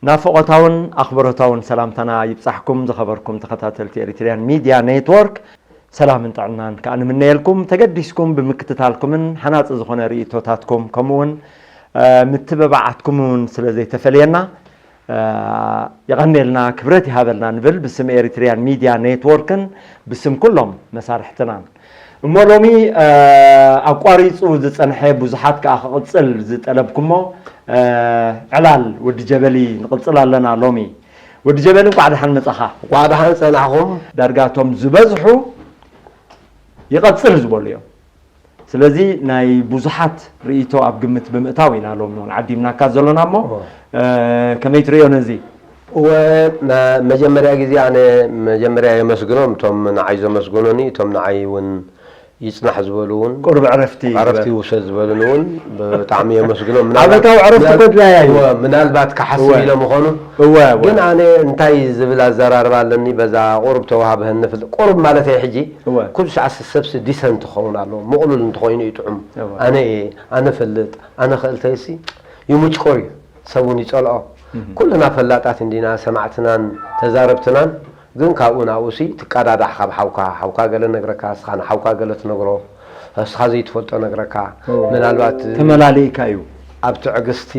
ናፍቖታውን ኣኽብሮታውን ሰላምታና ይብጻሕኩም ዝኸበርኩም ተኸታተልቲ ኤሪትሪያን ሚድያ ኔትወርክ። ሰላምን ጥዕናን ከኣ ንምነየልኩም። ተገዲስኩም ብምክትታልኩምን ሓናጺ ዝኾነ ርእይቶታትኩም ከምኡውን፣ እ፣ ምትብባዓትኩም እውን ስለ ዘይተፈልየና፣ እ፣ የቐንየልና፣ ክብረት ይሃበልና ንብል ብስም ኤሪትሪያን ሚድያ ኔትወርክን ብስም ኩሎም መሳርሕትናን። እሞ ሎሚ፣ እ፣ ኣቋሪጹ ዝጸንሐ ብዙሓት ከኣ ክቕጽል ዝጠለብኩሞ፣ እ፣ ዕላል ወዲ ጀበሊ ንቕጽል ኣለና ሎሚ። ወዲ ጀበሊ እንቋዕ ደሓን መጻኻ። እንቋዕ ደሓን ጸናሕኹም። ዳርጋ እቶም ዝበዝሑ ይቐጽል ዝበሉ እዮም። ስለዚ ናይ ብዙሓት ርእይቶ ኣብ ግምት ብምእታው ኢና ሎሚ እውን ዓዲምናካ ዘሎና እሞ፣ እወ። እ፣ ከመይ ትርእዮ ነዚ? እወ፣ መ-፣ መጀመርያ ግዜ ኣነ መጀመርያ የመስግኖም እቶም ንዓይ ዘመስግኑኒ፣ እቶም ንዓይ እውን ይጽናሕ ዝበሉ እውን፣ ቁሩብ ዕረፍቲ ዕረፍቲ ግበር። ውሰድ ዝበሉኒ እውን ብጣዕሚ የመስግኖም። ምናልባት ዓመታዊ ዕረፍቲ ምናል-፣ ጎድላያ እዩ። እወ፣ ምናልባት ክሓስብ እወ። ኢለ ምኾኑ። እወ፣ እወ። ግን ኣነ እንታይ ዝብል ኣዘራርባ ኣለኒ፣ በዛ ቁሩብ ተዋህበህኒ ፍል-፣ ቁሩብ ማለተይ ሕጂ፣ እወ። ኩሉ ሰዓት ሰብሲ ዲሰንት ክኸውን ኣለዎ፣ ምቕሉል እንተኾይኑ እዩ ጥዑም። እወ። ኣነ እየ፣ ኣነ ፈልጥ፣ ኣነ ክእልተይሲ ይሙጭቆር እዩ፣ ሰብ እውን ይጸልኦ። እህ። ኩልና ፈላጣት እንዲና፣ ሰማዕትናን ተዛረብትናን፣ ግን ካብኡ ናብኡሲ ትቀዳዳሕ ካብ ሓውካ፣ ሓውካ ገለ ነግረካ፣ እስኻ ንሓውካ ገለ ትነግሮ፣ እስኻ ዘይትፈልጦ ነግረካ። እወ። ምናልባት ተመላሊእካ እዩ። ኣብ ትዕግስቲ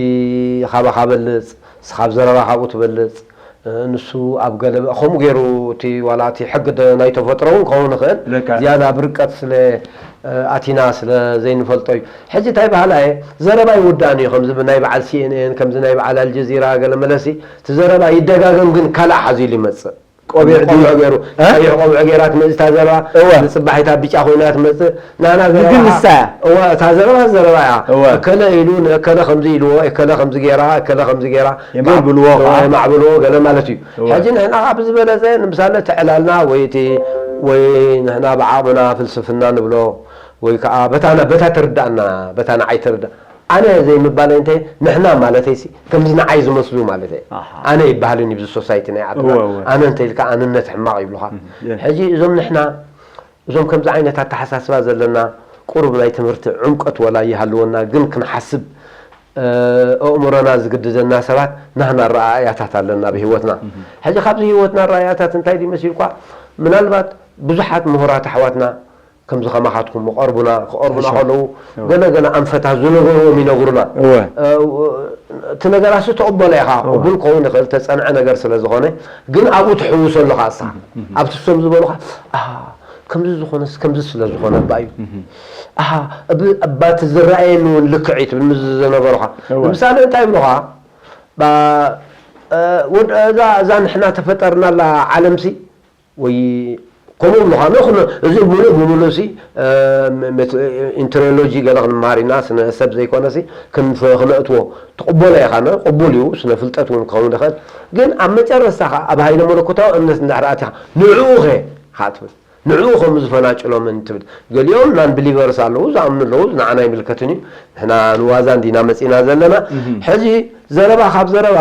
ካባኻ በልጽ፣ እስኻ ኣብ ዘረባ ካብኡ ትበልጽ፣ ንሱ ኣብ ገለ ከምኡ ገይሩ እቲ ዋላ እቲ ሕጊ ደ-፣ ናይ ተፈጥሮ እውን ክኸውን ይኽእል። ልክዕ። ዝያዳ ብርቀት ስለ፣ እ፣ ኣቲና ስለ ዘይንፈልጦ እዩ። ሕጂ እንታይ በሃላ እየ፣ ዘረባ ይውዳእን እዩ። ከምዚ ናይ በዓል ሲ ኤን ኤን፣ ከምዚ ናይ በዓል ኣልጀዚራ ገለ መለሲ፣ እቲ ዘረባ ይደጋገም ግን ካልእ ሓዚሉ ይመጽእ። ቆቢዕ ድዩ? ቆቢዕ ገይሩ፣ እ? ቀይሕ ቆቢዕ ገይራ ትመጽእ እታ ዘረባ፣ እወ። ንጽባሒታ ብጫ ኮይና ትመጽእ። ናና ዘረባ ግን ንሳ እያ። እወ፣ እታ ዘረባ ዘረባ እያ። እወ። እከለ ኢሉ፣ ንእከለ ከምዚ ኢልዎ፣ እከለ ከምዚ ገይራ፣ እከለ ከምዚ ገይራ። የማዕብልዎ እወ፣ ከዓ። የማዕብልዎ ገለ ማለት እዩ። እወ። ሕጂ ንሕና ካብ ዝበለጸ፣ ንምሳሌ፣ እቲ ዕላልና ወይ እቲ፣ ወይ ንሕና ብዓቕምና ፍልስፍና ንብሎ፣ ወይ ከዓ በታ፣ በታ ትርዳእና፣ በታ ንዓይ ትርዳእ። ኣነ ዘይምባለይ እንተ ንሕና ማለተይሲ፣ ከምዚ ንዓይ ዝመስሉ ማለተይ። ኣሃ። ኣነ ይበሃልን እዩ፣ ብዚ ሶሳይቲ ናይ ዓድና። እወ፣ እወ። ኣነ እንተ ኢልካ ኣንነት ሕማቕ ይብሉኻ። እም፣ የ- ሕጂ እዞም ንሕና፣ እዞም ከምዚ ዓይነት ኣተሓሳስባ ዘለና፣ ቁሩብ ናይ ትምህርቲ ዕምቀት ወላ ይሃልወና፣ ግን ክንሓስብ፣ እ፣ ኣእምሮና ዝግድደና ሰባት ናህና ኣረኣእያታት ኣለና ኣብ ህይወትና። እም። ሕጂ ካብዚ ህይወትና ኣረኣእያታት እንታይ ድዩ መሲልኳ? ምናልባት ብዙሓት ምሁራት ኣሕዋትና ከምዚ ከማኻትኩም ምቐርቡና፣ ክቐርቡና ሕሾ። ከለዉ፣ እወ። ገለ ገለ ኣንፈታት ዝነበርዎም ይነግሩና። እወ። እ፣ እቲ ነገራሲ ትቕበሎ ኢኻ፣ እወ። ቅቡል ክኸውን ይኽእል፣ ተጸንዐ ነገር ስለ ዝኾነ፣ ግን ኣብኡ ትሕውሶ ኣለኻ ንስኻ። እህ፣ እህ። ኣብቲ እሶም ዝበሉኻ፣ ኣሃ፣ ከምዚ ዝኾነስ፣ ከምዚ ስለ ዝኾነ እባ እዩ። እህ። ኣሃ፣ እብ-፣ እባ እቲ ዝረኣየኒ እውን ልክዕ እዩ ትብል፣ ምስዚ ዝነበሩኻ። እወ። ንምሳሌ፣ እንታይ ይብሉኻ? ባ-፣ እ፣ ወድ-፣ እዛ፣ እዛ ንሕና ተፈጠርናላ ዓለምሲ፣ ወይ ከምኡ ብልኻ፣ ንኹሉ እዚ ምሉእ ብምሉእ ሲ፣ እ፣ ሜት-፣ ኢንትሮሎጂ ገለ ክንመሃር ኢና፣ ስነ ሰብ ዘይኮነ ሲ፣ ክንፍ-፣ ክነእትዎ ትቕበሎ ኢኻ፣ ነ-፣ ቅቡል እዩ፣ ስነ ፍልጠት እውን ክኸውን ይኽእል። ግን ኣብ መጨረስታ ኸኣ ኣብ ሃይለ መለኮታዊ እምነት እንድሕር ኣቲኻ፣ ንዕኡ ኸ ኸኣ ትብል፣ ንዕኡ ከም ዝፈናጭሎም እንትብል። ገሊኦም ናን ብሊቨርስ ኣለዉ፣ ዝኣምኑ ኣለዉ፣ ንዓና ኣይምልከትን እዩ። ንሕና ንዋዛ እንዲና መጺና ዘለና። እህ። ሕጂ ዘረባ ካብ ዘረባ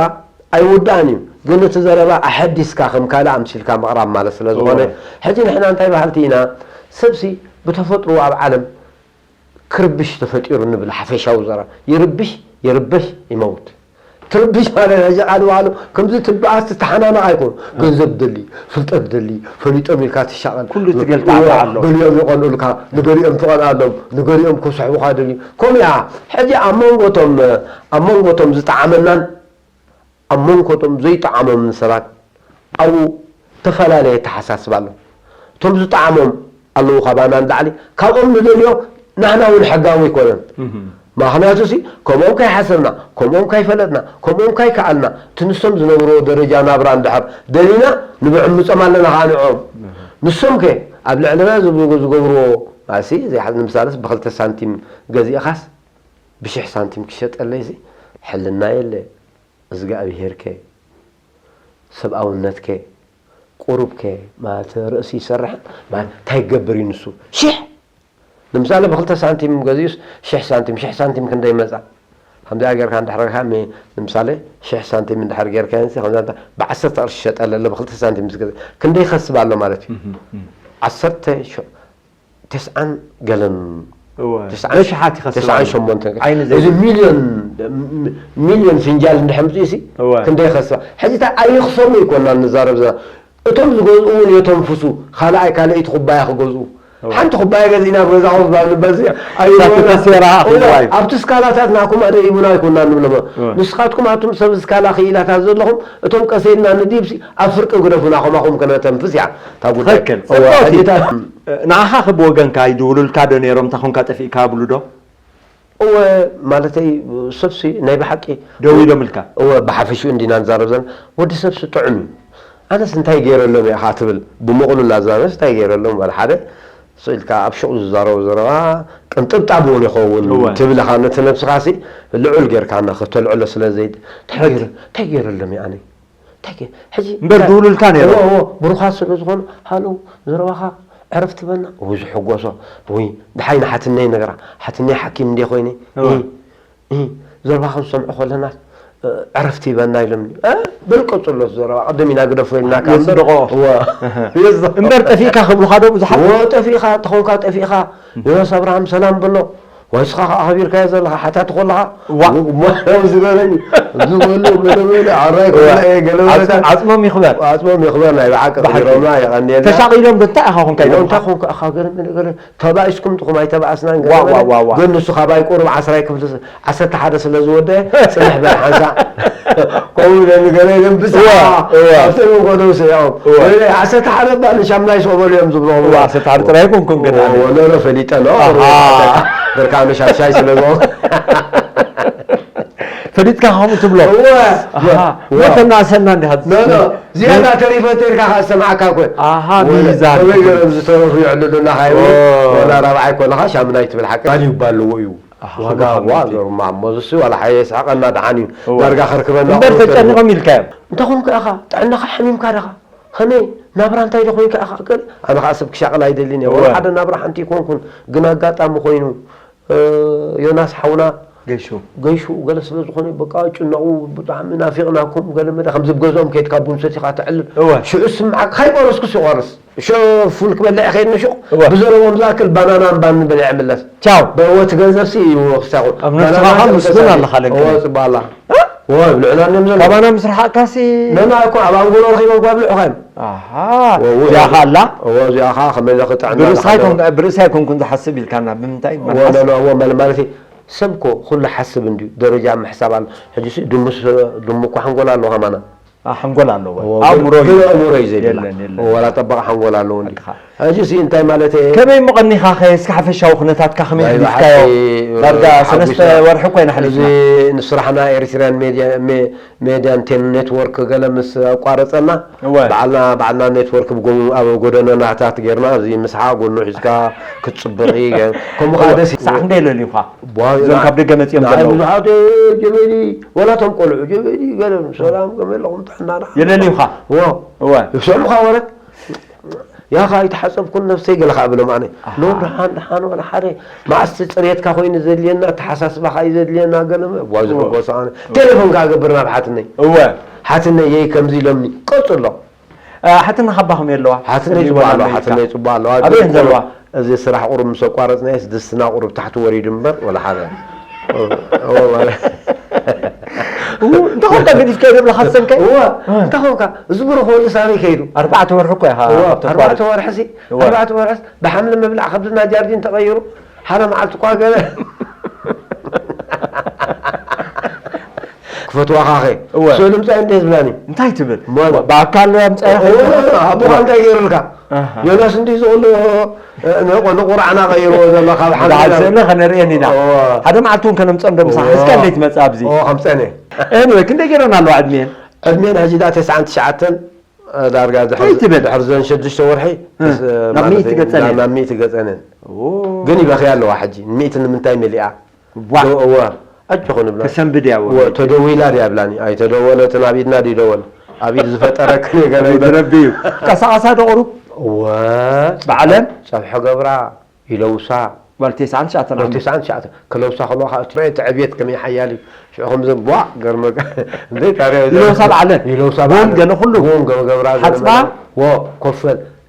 ኣይውዳእን እዩ። ግን እቲ ዘረባ ኣሐዲስካ ከም ካልእ ኣምሲልካ ምቕራብ ማለት ስለ ዝኾነ፣ እወ። ሕጂ ንሕና እንታይ በሃልቲ ኢና? ሰብሲ ብተፈጥሮ ኣብ ዓለም ክርብሽ ተፈጢሩ ንብል ሓፈሻዊ ዘረባ። ይርብሽ፣ ይርበሽ፣ ይመውት። ትርብሽ ማለት ሕጂ ቃል ባዕሉ ከምዚ ትበኣስ ትተሓናነቕ ኣይኮኑ። እወ። ገንዘብ ደሊ፣ ፍልጠት ደሊ፣ ፈሊጦም ኢልካ ትሻቐል። ኩሉ ትገልጣ እወ፣ ኣሎ። ገሊኦም ይቐንኡልካ፣ ንገሊኦም ትቐንኣሎም፣ ንገሊኦም ክስሕቡኻ ደልዩ። ከምኡ እያ። ሕጂ ኣብ መንጎ እቶም፣ ኣብ መንጎ እቶም ዝጠዓመናን ኣብ መንጎ እቶም ዘይጠዓሞምን ሰባት ኣብኡ ተፈላለየ ኣተሓሳስባ ኣሎ። እቶም ዝጠዓሞም ኣለዉ ካባና ንላዕሊ፣ ካብኦም ንደልዮ ናህና እውን ሕጋዊ ኣይኮነን። እህ። ምኽንያቱ ሲ፣ ከምኦም ከይሓሰብና፣ ከምኦም ከይፈለጥና፣ ከምኦም ከይከኣልና፣ እቲ ንሶም ዝነብርዎ ደረጃ ናብራ እንድሕር ደሊና፣ ንብዕምጾም ኣለና ኸኣ ንዕኦም። እህ። ንሶም ከ ኣብ ልዕልና ዝብ-፣ ዝገብርዎ፣ ማሲ፣ ዘይሓ-፣ ንምሳሌስ ብኽልተ ሳንቲም ገዚእኻስ፣ ብሽሕ ሳንቲም ክሸጠለይሲ፣ ሕልና የለ። እዝግኣብሄርከ፣ ሰብኣውነትከ፣ ቁሩብከ፣ ማለት ርእሲ ይሰርሕን፣ ማለት እንታይ ይገብር እዩ ንሱ? ሽሕ! ንምሳሌ ብኽልተ ሳንቲም ገዚኡስ ሽሕ ሳንቲም፣ ሽሕ ሳንቲም ክንደይ መጻ? ከምዚኣ ጌርካ እንድሕር ጌርካ፣ ሚ-፣ ንምሳሌ ሽሕ ሳንቲም እንድሕር ጌርካ፣ ንሲ ከምዛ እንተ ብዓሰርተ ቅርሺ ይሸጠለ ኣሎ፣ ብኽልተ ሳንቲም ዝገዝእ፣ ክንደይ ይኸስብ ኣሎ ማለት እዩ? እህ፣ እህ። ዓሰርተ ሸ-፣ ተስዓን ገለን እወ። ተስዓን በሽሓት ይኸስብ ኣሎ። ተስዓን ሸሞንተን። ዓይኒ ዘይብሉ። እዚ ሚልዮን፣ ሚልዮን ፍንጃል እንድሕር ምፅኡ ሲ እወ። ክንደይ ይኸስባ? ሕጂ እታ ኣይኽሰሙ ኣይኮናን ንዛረብ ዘለና። እቶም ዝገዝኡ እውን የተንፍሱ፣ ካልኣይ ካልኣይቲ ኩባያ ክገዝኡ። እወ። ሓንቲ ኩባያ ገዚእና ኣብ ገዛኹም ባብ ንበዚ እሳቱ ኣይወና። ተሴራ እወ፣ ክብሉ እዩ። ኣብቲ ስካላታት ናኩም ኣደ ይቡና ኣይኮናን ንብሎም። እወ። ንስኻትኩም ኣቱም ሰብ ስካላ ክኢላታት ዘለኹም፣ እቶም ቀሰ ኢልና ንዲብሲ ኣብ ፍርቂ ግደፉና፣ ከማኹም ከነተንፍስ እያ እታ ጉዳይ። ትኽክል። እወ፣ ጽቡቕ ሕጂ እዩ። እታ ንዓኻ ክብ ወገንካ ይድውሉልካ ዶ ነይሮም? እንታ ኾንካ ጠፊእካ ብሉ ዶ? እወ፣ ማለተይ፣ ሰብሲ ናይ ብሓቂ ደው ኢሎምልካ? እወ፣ ብሓፈሽኡ እንዲና ንዛረብ ዘለና። ወዲ ሰብሲ ጥዑም እዩ። ኣነስ እንታይ ገይረሎም ኢኻ ትብል፣ ብመቕሉል ኣዛረብስ እንታይ ገይረሎም? ዋላ ሓደ ስኢልካ ኣብ ሹቕ ዝዛረቦ ዘረባ ቅንጥብጣብ እውን ይኸውን እወ። ትብል ኢኻ። ነቲ ነብስኻሲ ልዑል ጌርካ ከተልዕሎ ስለ ዘይድ-፣ እንታይ ገይረ-፣ እንታይ ገይረሎም እየ ኣነ? እንታይ ከ-፣ ሕጂ እምበር እንታይ ድውሉልካ ነይሩ። እዎ፣ እዎ፣ ብሩኻት ስለ ዝኾኑ፣ ሃሎ፣ ዘረባኻ ዕረፍቲ በና። እዎ፣ ዝሕጎሶ፣ ወይ፣ ደሓይ ንሓትነይ ነገራ፣ ሓትነይ ሓኪም እንድየ ኮይነ። እዎ። እ፣ እ፣ ዘረባኻ ዝሰምዑ ከለና፣ እ፣ ዕረፍቲ ይበና ኢሎምኒ። እ፣ በል ቀጽሎ ዘረባ፣ ቅድም ኢና ግደፎ ኢልናካ እምበር። የጽድቆ። እዎ። እህ። የጽድቆ። እምበር ጠፊእካ ክብሉኻ ዶ ብዙሓት? እዎ፣ ጠፊእኻ፣ ተኾንካ ጠፊእኻ። ዮናስ ኣብርሃም ሰላም በሎ። ወይ እስኻ ኸዓ ኣኽቢርካዮ ዘለኻ ሓታቲ ከለኻ፣ ዋ። እሞ ዝበለኒ፣ ዝበሎ ገለ በለ፣ ዓራይ ዋ። ከላ እየ ገለ በለ። ዓጽ-፣ ዓጽሞም ይኽበር። ዓጽሞም ይኽበር፣ ናይ ብሓቂ ብሓቂ። ክብሮምና የቐንየልና። ተሻቒሎም ዶ እንታይ ኢኻ ኾንካ ኢሎም ኢሎም? እንታይ ኾንካ ኢኻ ገለ በለ፣ ገለ ተባኢስኩም ዲኹም ኣይተባእስናን ገለ ዋ፣ በለ። ዋ፣ ዋ፣ ዋ። ግን ንሱ ካባይ ቁሩብ ዓስራይ ክፍሊ ዓሰርተ ሓደ ስለ ዝወደአ፣ ጽንሕ በል ሓንሳእ። ከምኡ ኢለ ንገለ ኢሎም ብዛዕባ እዋ፣ እዋ። ኣብቲ መንጎ ደው ስዒቖም። እዋ። ወይለ ዓሰርተ ሓደ እባ ንሻምናይ ስቕ በሉ እዮም ዝብሉ። እዋ፣ ዓሰርተ ሓደ ጥራይ ኣይኮንኩን ግን ኣነ። ወለሎ ፈሊጠ፣ ኖ፣ ኣሃ። ብርካኑ ሻሻይ ስለ ዝኾኑ። ፈሊጥካ ከምኡ ትብሎ? እወ። ኣሃ። እወ። ወተናሰና እንዲኻ ኖ፣ ኖ። ዝያዳ ተሪፈ ተሪካ ከኣ ዝሰምዓካ እኮ። ኣሃ፣ ወለ-፣ ሚዛን። ከመይ ገይሮም ዝተረፉ ይዕልሉና ካይበሉ፣ ኦ። ወላ ራብዓይ ኮለኻ ሻምናይ ትብል ሓቂ። ባልዩ ባልዎ እዩ። ኣህ፣ ዋጋ ከማኻ ዋ ማለት እዩ። ገሩ ማሞ፣ እሱ ዋላ ሓየ ይስሕቐና ደሓን እዩ። እወ። ዳርጋ ከርክበና እምበር ቆርበት ተጨኒቖም ኢልካዮም? እንተ ኾንካ ኢኻ፣ ጥዕናኻ ሓሚምካ ዲኻ? ኸመይ? ናብራ እንታይ ዶ ኾይንካ ኢኻ? ገለ፣ ኣነ ኸኣ ሰብ ክሻቕል ኣይደልን እየ። እወ። ወላ ሓደ ናብራ ሓንቲ ኣይኮንኩን፣ ግን ኣጋጣሚ ኾይኑ፣ እ፣ ዮናስ ሓውና ገይሹ። ገይሹ ገለ ስለ ዝኾነ፣ በቃ ጭነቑ፣ ብጣዕሚ ናፊቕናኩም፣ ገለ መለ ከምዚ ብገዝኦም ከይድካ ቡን ሰቲኻ ተዕልል። እወ። ሽዑ ስምዓካ፣ ከይቆረስኩስ ይቆርስ። ሸፉን ክበልዕ ከይድ ንሹቕ፣ እወ። ብዘረቦም ዝኣክል ባናና እምባ ንበልዕ ይምለስ። ቻው። በ-፣ ወቲ ገንዘብሲ እዩ ክሳኹ። ኣብ ነብስኻ ባናና ኸኣ ምስጉን ኣለኻ ለካ። እወ፣ ጽቡቕ ኣላ። እ? እወ፣ ብልዑና እዮም ዘለዉ። ካባና ምስ ረሓቕካሲ? ነና እኮ ኣብ ኣንጎሎ ረኺቦም እኳ ብልዑኻ እዮም። ኣሃ፣ እወ፣ እወ፣ እዚኣ እወ። ኸኣ ኣላ? እወ፣ እዚኣ ኸኣ ከመይ ኢለ ክጥዕና ብርእስኻ ደሓን ኣይኮን-፣ ብርእሰይ ኣይኮንኩን ዝሓስብ ኢልካና፣ ብምንታይ? እወ፣ ማለት ነና፣ እወ፣ ማለት፣ ማለት እዩ። ሰብ እኮ ኩሉ ሓስብ እንድዩ፣ ደረጃ ምሕሳብ ኣሎ። ሕጂ ሲ ድሙ ስ-፣ ድሙ እኮ ሓንጎል ኣለዎ ከማና። ኣ፣ ሓንጎል ኣለዎ። እዎ፣ ኣእምሮ ግን እዩ። ኣእምሮ እዩ ዘይብላ። የለን፣ የለን። እዎ፣ ዋላ ጠበቓ ሓንጎል ኣለዎ እንዲ። ኣድኻ። ሕጂ ሲ እንታይ ማለት እየ? ከመይ እሞ ቀኒኻ ኸ? እስኪ ሓፈሻዊ ኩነታትካ ከመይ ናይ ኣሕሊፍካዮ? ብሓቂ፣ ዳርጋ ሓጒስና። ሰለስተ ወርሒ እኮ ኢና እዚ ኣሕሊፍና። ንስራሕና ኤሪትርያን ሜድያ፣ ሜ-፣ ሜድያን ቴን ኔትወርክ ገለ ምስ ኣቋረጸና፣ እወ። ባዕልና፣ ባዕልና ኔትወርክ ብጎ-፣ ኣብ ጎደናታት ጌርና፣ እዚ ምስሓ ጎኑ ሒዝካ ክትጽብቕ እዩ። ከምኡ ኸኣ እወ። ደስ ክሳዕ ክንደይ ለልዩኻ? ቧ-፣ እዞም ካብ ደገ መጺኦም ንዓይ ዘለዉ። ብዙሓት፣ እ፣ ጀበሊ፣ ወላ እቶም ቆልዑ ጀበሊ፣ ገለ ሰላም፣ ከመይ ኣለኹም? ጥዕና፣ ደሓን? የለልዩኻ? እዎ። እወ። ይሰምዑኻ ወረ? ያኻ ኣይተሓጸብኩን ነብሰይ፣ ገለ ኸኣ ብሎም ኣነ። ኣሃ። ኖ፣ ደሓን፣ ደሓን፣ ወላ ሓደ። መዓስ ጽሬትካ ኮይኑ ዘድልየና፣ ኣተሓሳስባኻ እዩ ዘድልየና፣ ገለ መ-፣ ዋ፣ እወ። ዝሕጎስ ኣነ። እወ። ቴሌፎን ከኣ ገብር ናብ ሓትነይ። እወ። ሓትነይ፣ የይ ከምዚ ኢሎምኒ። ቀጽሎ። እ፣ ሓትና ካባኹም የለዋ? ሓትነይ ጽቡቕ ኣለዋ፣ ሓትነይ ጽቡቕ ኣለዋ። ኣበይ ግን ዘለዋ? ቁሩብ፣ እዚ ስራሕ ቁሩብ ምስ ኣቋረጽናዮስ፣ ድስትና ቁሩብ ታሕቲ ወሪዱ እምበር፣ ወላ ሓደ። እዎ፣ ማለት። እዎ፣ እንታይ ኾንካ ገዲፍካዮ ደብርኻ ዝሰንከ? እዎ፣ እ። እንታይ ኾንካ? እዚ ብሩኽ ወዲ ሳበይ ከይዱ? ኣርባዕተ ወርሒ እኮ ኢኻ እዎ፣ ኣብቲ ኣርባዕተ ኣቋርጽ። ወርሒ ሲ፣ እዎ። ኣርባዕተ ወርሒ ሲ፣ ብሓምሊ ምብላዕ ከብድና ጃርዲን ተቐይሩ፣ ሓደ መዓልቲ እኳ ገለ ክፈትዋኻ ኸ? እወ። ስእሊ ምጻእ እንደ ህዝብናኒ። እንታይ ትብል? ሞላ። ብኣካል ኣምጻእኻ እወ፣ ከይትብል? ኣቦኻ እንታይ ገይሩልካ? ኣሃ። ዮናስ እንዲህ ዝቕሎ፣ እ፣ ንቑ-፣ ንቑርዓና ቀይርዎ ዘሎ ካብ ሓንቲ በዓል ስእሊ ከነርእየን ኢና። እወ። ሓደ መዓልቲ እውን ከነምጽኦም ዶ ምሳኻ? እወ። እስከ እንዴት መጽእ ኣብዚ? እወ፣ ከምጸን እየ። Anyway፣ ክንደይ ገይረን ኣለዋ ዕድሜን? ዕድሜን ሕጂ ደኣ ተስዓን ትሽዓተን፣ እ፣ ዳርጋ ድሕሪ፣ እንታይ ትብል? ድሕሪ ዘን ሽዱሽተ ወርሒ፣ እ፣ ስ-፣ ናብ ማለት ሚእቲ እዩ፣ ገጸን እየን። ናብ ሚእቲ ገጸን እየን። ኦ። ግን ይበኽያ ኣለዋ ሕጂ። ሚእቲ ንምንታይ መሊኣ? ዋ። ዶ-፣ እወ፣ ኣጆኹ ንብላ። ተሰንብድ እያ እወ፣ ወ-፣ ተደዊላ ድያ ብላኒ። ኣይተደወለትን፣ ኣብ ኢድና ድዩ ደወል? ኣብ ኢድ ዝፈጠረክን የገለ ኣቤት ይበል። ረቢ እዩ። ቀሳቐሳ ዶ ቁሩብ? እወ። ባዕለን? ጸብሖ ገብራ፣ ይለውሳ። ጓል ተስዓን ትሽዓተን ዓመት። ተስዓን ትሽዓተን። ክለውሳ ከለዋ እቲ ዕብየት ከመይ ሓያል እዩ። ሽዑ ከም ዘን ቧዕ ገርመ-፣ እንዴ ታዲያ ይለውሳ ባዕለን? ይለውሳ ቡን ባዕለን። ገለ ኩሉ? ቡን ገ-፣ ገብራ ገለ ሓጽባ? መለ-፣ ወ-፣ ኮፈል።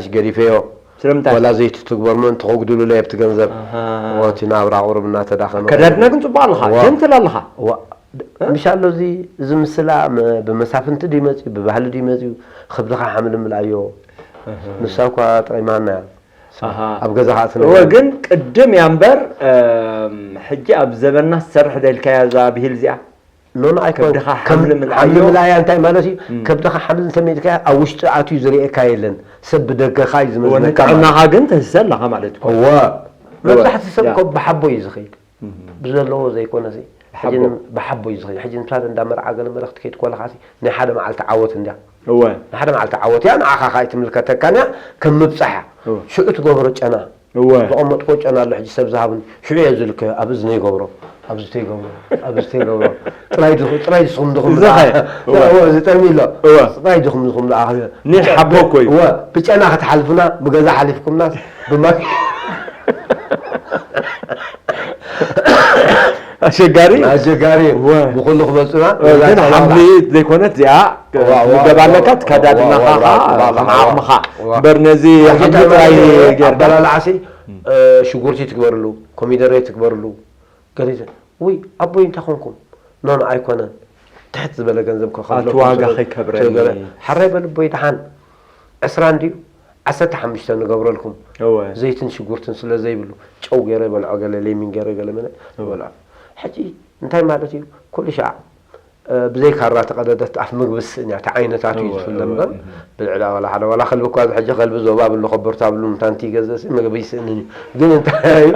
ሓይሽ ገዲፈዮ። ስለምንታይ? ወላ ዘይትትግበር ምእንቲ ከጉድሉለይ ኣብቲ ገንዘብ። ኣሃ። እቲ ናብራ ቁሩብ እናተዳኸመ ኣከዳድና ግን ጽቡቕ ኣለኻ፣ እዋ። ጀንትል ኣለኻ። እዋ። እ? ምሻሎ እዚ፣ እዚ ምስላ መ-፣ ብመሳፍንቲ ድዩ መጺኡ፣ ብባህሊ ድዩ መጺኡ፣ ከብድኻ ሓምልምል ኣዮ። እህ። ንሳ እኳ ጠቒማና እያ። ኣሃ። ኣብ ገዛኻ እወ፣ ኣትነብር። ግን ቅድም እያ እምበር፣ እም፣ ሕጂ ኣብ ዘበንና ትሰርሕ ዶ ኢልካያ እዛ ብሂል እዚኣ? ኖ፣ ኖ፣ ኣይኮን። ከብድኻ ከም ሓምልምል ኣዮ። ሓምልምል ኣያ እንታይ ማለት እዩ? እም። ከብድኻ ሓምልምል እንተመይልካያ ኣብ ውሽጢ ኣትዩ ዝርእየካ የለን። ሰብ ብደገኻ እዩ እወ፣ ዝመዝነካ ማለት ንጥዕናኻ እዩ። ግን ተህሰ ኣለኻ ማለት እዩ። እወ። እወ። መብዛሕትኡ ሰብ ያ። እኮ ብሓቦ እዩ ዝኸይድ። እም። ብዘለዎ ዘይኮነሲ፣ ሕጂ ብሓቦ። ን-፣ ብሓቦ እዩ ዝኸይድ። ሕጂ ንሳት እንዳ መርዓ ገለ መረ ክትከይድ ከለኻሲ፣ ናይ ሓደ መዓልቲ ዓወት እንድያ። እወ። ናይ ሓደ መዓልቲ ዓወት እያ፣ ንዓኻ ኸኣ ኣይትምልከተካን እያ፣ ከም ምብጻሕ እያ። እወ። ሽዑ ትገብሮ ጨና። እወ። ዘቐመጥኮ ጨና ኣሎ፣ ሕጂ ሰብ ዝሃብኒ፣ ሽዑ እየ ዝልከ፣ ኣብ እዝነይ ይገብሮ፣ ኣብ ዝተይ ይገብሮ፣ ኣብ ዝተይ ይገብሮ። ጥራይ ድኹ-፣ ጥራይ ድኹም ድኹም እዚ ኸ? እወ። እወ፣ እዚ ጠርሚ ኣሎ። እወ። ጥራይ ድኹም ድኹም ደኣ። ኒ ሓቦ እኮ እዩ። እወ፣ ብጨና ክትሓልፉና፣ ብገዛ ሓሊፍኩምናስ፣ ብማ-፣ ኣሸጋሪ? ኣሸጋሪ። እወ። ብኹሉ ክመጹና፣ እወ፣ ገዛ ግን ጸላላ። ሓምሊ ዘይኮነት እዚኣ፣ እወ፣ እወ፣ ምገብ ኣለካ፣ እወ፣ ትከዳድናኻ እወ፣ እወ፣ ኸዓ እወ፣ ከም እወ፣ ዓቕምኻ። እወ። እምበር ነዚ ሕጂ ሓምሊ እንታይ ጥራይ ማለት ጌርካ? ኣበላልዓሲ፣ እ፣ ሽጉርቲ ትግበርሉ፣ ኮሚደረ ትግበርሉ፣ ገለ ይተ-፣ ውይ፣ ኣቦይ እንታይ ኾንኩም? ኖ፣ ኖ፣ ኣይኮነን። ትሕት ዝበለ ገንዘብ ከኸፍለኩም ኣቲ ዋጋ ስለ-፣ ከይከብረኒ። ስለ-፣ ሓራይ በል ኣቦይ፣ ደሓን ዕስራ እንድዩ፣ ዓሰርተ ሓሙሽተ ንገብረልኩም። እወ። ዘይትን ሽጉርትን ስለ ዘይብሉ፣ ጨው ገይረ በልዖ፣ ገለ ሌሚን ገይረ፣ ገለ መለ እወ። በልዖ። ሕጂ እንታይ ማለት እዩ? ኩሉ ሻዕ፣ እ፣ ብዘይ ካራ ተቐደደት ኣፍ ምግቢ ትስእን እያ። እቲ ዓይነታቱ እዩ እወ፣ ዝፍለ እወ፣ እምበር፣ እህ። ብልዕዳ ዋላ ሓደ፣ ዋላ ከልቢ እኳ፣ እዚ ሕጂ ከልቢ ዞባ ብሉ፣ ከበርታ ብሉ፣ ምታንቲ ይገዝእሲ ምግቢ ይስእንን እዩ። ግን እንታይ እዩ?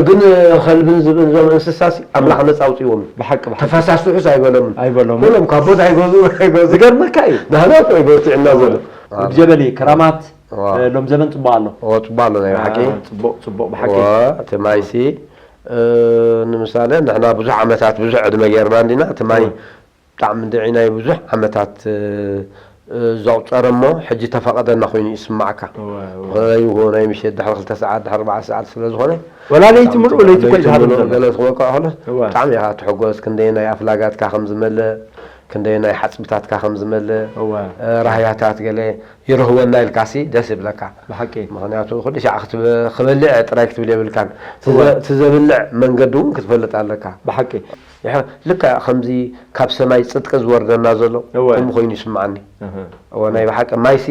ግን ከልብን ዝብእን እዞም እንስሳሲ ኣምላኽ ነጻ ኣውጽእዎም። ብሓቂ፣ ብሓቂ። ተፈሳስሑስ ኣይበሎምን። ኣይበሎምን። ኩሎም ካብ ቦታ ኣይገዝኡ፣ ኣይገዝኡ። ዝገርመካ እዩ። ናህና እኮ እዩ በርቲዕና ዘሎ። ወዲ ጀበሊ፣ ክራማት፣ ዋ። እ፣ ሎም ዘመን ጽቡቕ ኣሎ። ኦ፣ ጽቡቕ ኣሎ ናይ ብሓቂ። ዋ፣ ጽቡቕ፣ ጽቡቕ ብሓቂ። ዋ፣ እቲ ማይሲ፣ እ፣ ንምሳሌ ንሕና ብዙሕ ዓመታት፣ ብዙሕ ዕድመ ጌርና እንዲና፣ እቲ ማይ ዋ። ብጣዕሚ እንድዒ ናይ ብዙሕ ዓመታት፣ እ፣ እ፣ ዘቑጸረ እሞ፣ ሕጂ ተፈቐደና ኮይኑ ይስማዓካ። እወ፣ እወ። ይኹን ናይ ምሸት ድሕሪ ክልተ ሰዓት፣ ድሕሪ ኣርባዕተ ሰዓት ስለ ዝኾነ፣ ወላ ለይቲ ብጣዕሚ ምሉእ ጽቡቕ። ለይቲ እኮ ለይቲ ይዝሃብ ምሉእ ዘሎ። ገለ ትበቅዖ ከሎ፣ እወ። ብጣዕሚ ኢኻ ትሕጎስ፣ ክንደይ ናይ ኣፍላጋትካ ከም ዝመልእ፣ ክንደየናይ ሓጽብታትካ ከም ዝመልእ፣ እወ። እ፣ ራህያታት ገለ ይርህወና ኢልካሲ ደስ ይብለካ። ብሓቂ። ምኽንያቱ ኩሉ ሻዕ ክትብ-፣ ክበልዕ ጥራይ ክትብል የብልካን። እቲ እወ። ዘ-፣ እቲ ዘብልዕ መንገዲ እውን ክትፈልጥ ኣለካ። ብሓቂ። ይሕ-፣ ልክዕ ከምዚ ካብ ሰማይ ጽድቂ ዝወርደና ዘሎ እወ። ከምኡ ኮይኑ ይስምዓኒ። እህ። እወ፣ ናይ ብሓቂ ማይሲ፣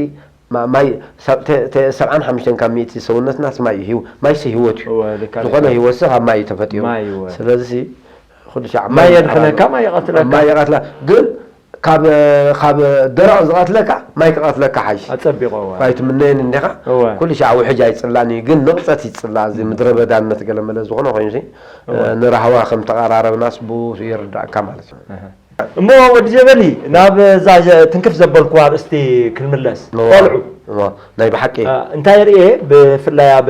ማ-፣ ማይ ሰብ-፣ ተ-፣ ተ-፣ ሰብዓን ሓሙሽተን ካብ ሚእቲ ሰውነትናስ ማይ እዩ። ህይወ-፣ ማይሲ ህይወት እዩ። እወ፣ ልካ፣ ዝኾነ ልካ። ህይወትሲ ካብ ማይ እዩ ተፈጢሩ። ማይ፣ እወ። ስለዚሲ ኩሉ ሻዕ ማይ የድሕነካ፣ ማይ ይቐትለካ። ማይ ይቐትላ። ግን ካብ፣ ካብ ደረቕ ዝቐትለካ ማይ ክቐትለካ ሓይሽ። ኣጸቢቑ፣ እወ። እኳ ኣይትምነየን እንዲኻ። እወ። ኩሉ ሻዕ ውሕጅ ኣይጽላእን እዩ። ግን ንቕጸት ይጽላእ። እዚ ምድረ በዳነት ገለ መለ ዝኾነ ኮይኑሲ፣ እወ። ንራህዋ ከም ተቐራረብናስ ብኡ ይርዳእካ ማለት እዩ። እህ። እሞ ወዲ ጀበሊ፣ ናብ እዛ ጀ-፣ ትንክፍ ዘበልኩዋ ኣርእስቲ ክንምለስ። እወ። ቆልዑ። እወ። ናይ ብሓቂ። እ፣ እንታይ ርእየ፣ ብፍላይ ኣብ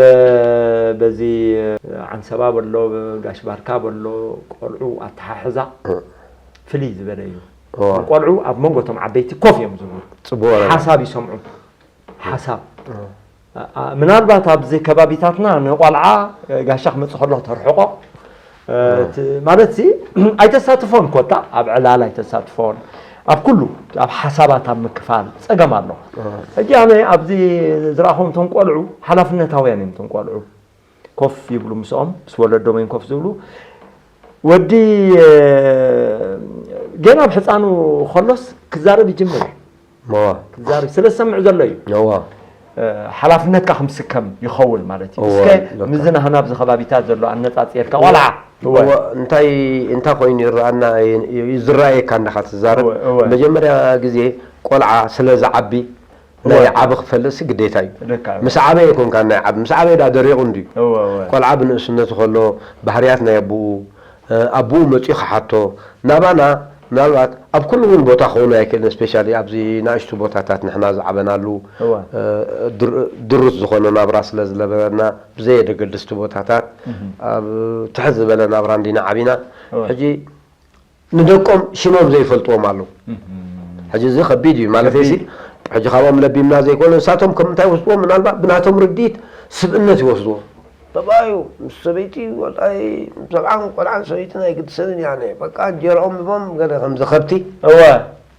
በዚ ዓንሰባ በሎ፣ ጋሽ ባርካ በሎ፣ ቆልዑ ኣተሓሕዛ እ። ፍልይ ዝበለ እዩ። እወ። ቆልዑ ኣብ መንጎ እቶም ዓበይቲ ኮፍ እዮም ዝብሉ። ጽቡቕ ነገር። ሓሳብ ይሰምዑ። ሓሳብ። እ። እ፣ እ፣ ምናልባት ኣብዚ ከባቢታትና ንቆልዓ፣ እ፣ ጋሻ ክመጽእ ከሎ ተርሕቆ፣ እ፣ እ። ት-፣ ማለት ሲ ኣይተሳትፎን ኮታ፣ ኣብ ዕላል ኣይተሳትፎን፣ ኣብ ኩሉ፣ ኣብ ሓሳባት ኣብ ምክፋል ጸገም ኣሎ። እ። ሕጂ ኣነ ኣብዚ ዝረኣኹም እቶም ቆልዑ ሓላፍነታውያን እዮም። እቶም ቆልዑ ኮፍ ይብሉ ምስኦም፣ ምስ ወለዶም እዮም ኮፍ ዝብሉ። ወዲ፣ እ፣ ገና ኣብ ሕፃኑ ከሎስ ክዛረብ ይጅምር። እዋ። ክዛረብ ስለ ዝሰምዕ ዘሎ እዩ። እዋ። እ፣ ሓላፍነትካ ከም ስከም ይኸውን ማለት እዩ። እዋ፣ እስከ ለካ። ምስዚ ናህና ኣብዚ ከባቢታት ዘሎ ኣነጻጺርካ፣ ቆልዓ። እዋ። እዋ፣ እንታይ፣ እንታይ ኮይኑ ይረኣና፣ ይ-፣ ይ-፣ ዝረኣየካ እንዳኻ ትዛረብ? እዋ፣ እዋ። መጀመርያ ግዜ ቆልዓ ስለ ዝዓቢ፣ ናይ እዋ። ዓቢ ክፈልጥሲ ግዴታ እዩ። ለካ። ምስ ዓበየ ኣይኮንካን ናይ ዓቢ፣ ምስ ዓበየ ዳ ደሪቑ እንድዩ። እዋ፣ እዋ። ቆልዓ ብንእስነቱ ከሎ ባህርያት ናይ ኣቦኡ፣ እ፣ ኣቦኡ መጺኡ ክሓቶ፣ ናባና ምናልባት ኣብ ኩሉ እውን ቦታ ክኸውን ኣይክእልን፣ ስፔሻሊ ኣብዚ ንኣሽቱ ቦታታት ንሕና ዝዓበናሉ፣ እዋ። እ፣ ድር-፣ ድሩት ዝኾነ ናብራ ስለ ዝነበረና፣ ብዘየደገድስቲ ቦታታት፣ እህ። ኣብ ትሕት ዝበለ ናብራ እንዲና ዓቢና። እዋ። ሕጂ ንደቆም ሽሞም ዘይፈልጥዎም ኣለዉ። እህ። ሕጂ እዚ ከቢድ እዩ፣ ማለት እዚ ከቢድ። ሕጂ ካብኦም ለቢምና ዘይኮነ፣ ንሳቶም ከም እንታይ ይወስድዎም፣ ምናልባት ብናቶም ርድኢት ስብእነት ይወስድዎ። በባዩ ምስ ሰበይቲ ወልኣይ፣ ምስ ሰብዓን ቆልዓን ሰበይትን ኣይግድሰንን እያ፣ ኣነ በቃ እንጀራኦም ሂቦም ገለ ከምዚ ከብቲ። እወ።